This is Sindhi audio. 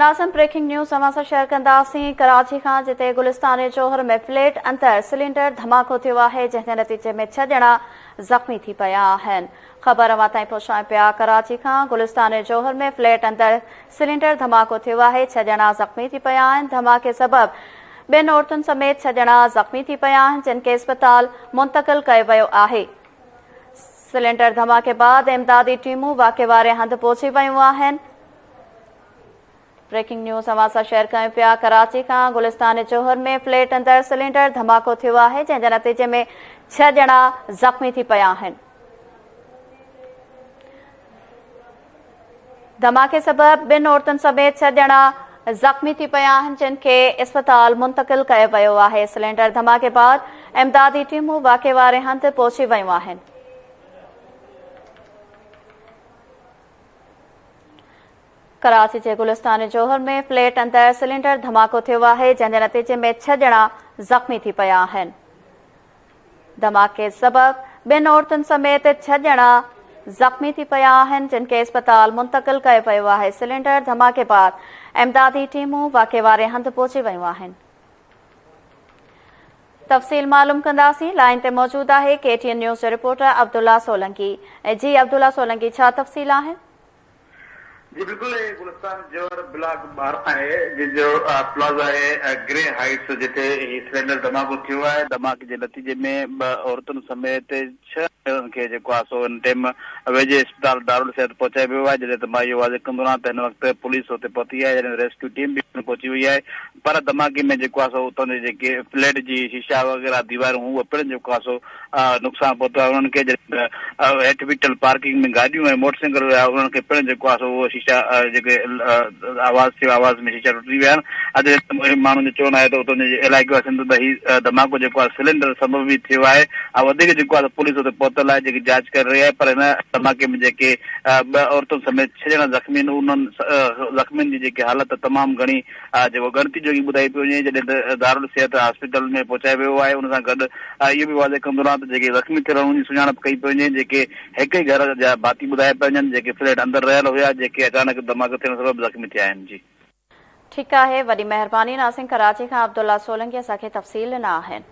ناظم بريڪنگ نيوز اوهان سان شيئر ڪنداسين ڪراچي کان جتي گلستان جوهر ۾ فليٽ اندر سلينڊر ڌماڪو ٿيو آهي جنهن جي نتيجي ۾ ڇهه ڄڻا زخمي ٿي پيا آهن خبر اوهان تائين پهچايون پيا ڪراچي کان گلستان جوهر ۾ فليٽ اندر سلينڊر ڌماڪو ٿيو آهي ڇهه ڄڻا زخمي ٿي پيا آهن ڌماڪي سبب ٻن عورتن سميت ڇهه ڄڻا زخمي ٿي پيا آهن جن کي اسپتال منتقل ڪيو ويو آهي سلينڊر ڌماڪي بعد امدادي ٽيمون واقعي واري هنڌ پهچي ويون آهن. بريڪنگ نيوز اوهان سان شيئر ڪيون پيا ڪراچي کان گلستان جوهر ۾ فليٽ اندر سلينڊر ڌماڪو ٿيو آهي جنهن جي نتيجي ۾ ڇهه ڄڻا زخمي ٿي پيا آهن. ڌماڪي سبب ٻن عورتن سميت ڇهه ڄڻا زخمي ٿي پيا آهن جن کي اسپتال منتقل ڪيو ويو آهي سلينڊر ڌماڪي بعد امدادي ٽيمون واقعي واري هنڌ پهچي ويون آهن. ڪراچي جي گلستان جوهر ۾ فليٽ اندر سلينڊر ڌماڪو ٿيو آهي جنهن جي نتيجي ۾ ڇهه ڄڻا زخمي ٿي پيا آهن. ڌماڪي سبب ٻن عورتن سميت ڇهه ڄڻا زخمي ٿي پيا آهن جن کي اسپتال منتقل ڪيو ويو آهي سلينڊر ڌماڪي بعد امدادي ٽيمون واقعي واري هنڌ پهچي ويون آهن. تفصيل معلوم ڪنداسين لائين تي موجود آهي ڪي ٽي اين نيوز جو رپورٽر عبدالله سولنگي جي عبدالله سولنگي ڇا تفصيل آهن؟ جي بلڪل هي گلستان جوهر بلاڪ 12 آهي جنهن جو پلازا آهي گري هائيٽس جتي هي سلينڊر ڌماڪو ٿيو آهي ڌماڪي جي نتيجي ۾ ٻه عورتن سميت ڇهه ڄڻن کي جيڪو آهي سو هن ٽيم ويجهي اسپتال دارالصحت پهچايو ويو آهي جڏهن ته مان اهو واضح ڪندو رهان ته هن وقت پوليس اتي پهتي آهي جڏهن ته ريسڪيو ٽيم به پهچي وئي آهي پر ڌماڪي ۾ جيڪو آهي سو اتان جي جيڪي فليٽ جي شيشا وغيره ديوارون هيون اهي پڻ جيڪو آهي سو نقصان پهتو آهي انهن کي جڏهن ته هيٺ بيٺل پارڪنگ ۾ گاڏيون ۽ موٽر سائيڪل هيا انهن کي پڻ جيڪو آهي سو اهو شيشا جيڪي آواز ٿيو آواز ۾ شيشا ٽٽي ويا آهن اڄ ماڻهن جو چوڻ آهي ته اتان جي علائقي واسين ته هي ڌماڪو جيڪو آهي سلينڊر سبب ئي ٿيو آهي ۽ وڌيڪ جيڪو آهي پوليس اتي پهتل آهي جيڪي جاچ ڪري رهي آهي پر هن ڌماڪي ۾ جيڪي ٻه عورتن سميت ڇهه ڄڻا زخمي آهن انهن زخمين جي جيڪي حالت تمام گهڻي جيڪو ڳڻتي جوڳي ٻڌائي پيو وڃي جڏهن ته دارالصحت هاسپيٽل ۾ پهچايو ويو آهي ان سان گڏ اهو به واضح ڪندو رهان ته جيڪي زخمي ٿيل آهن انهن جي سڃاڻپ ڪئي پئي وڃي جيڪي هڪ ئي گهر جا ڀاتي ٻڌايا پيا وڃن جيڪي فليٽ اندر رهيل هيا جيڪي اچانڪ ڌماڪو ٿيڻ سبب زخمي ٿيا آهن جي. ٺيڪ آهي وڏي مهرباني ناظرين ڪراچي کان عبدالله سولنگي اسان کي تفصيل ڏنا آهن.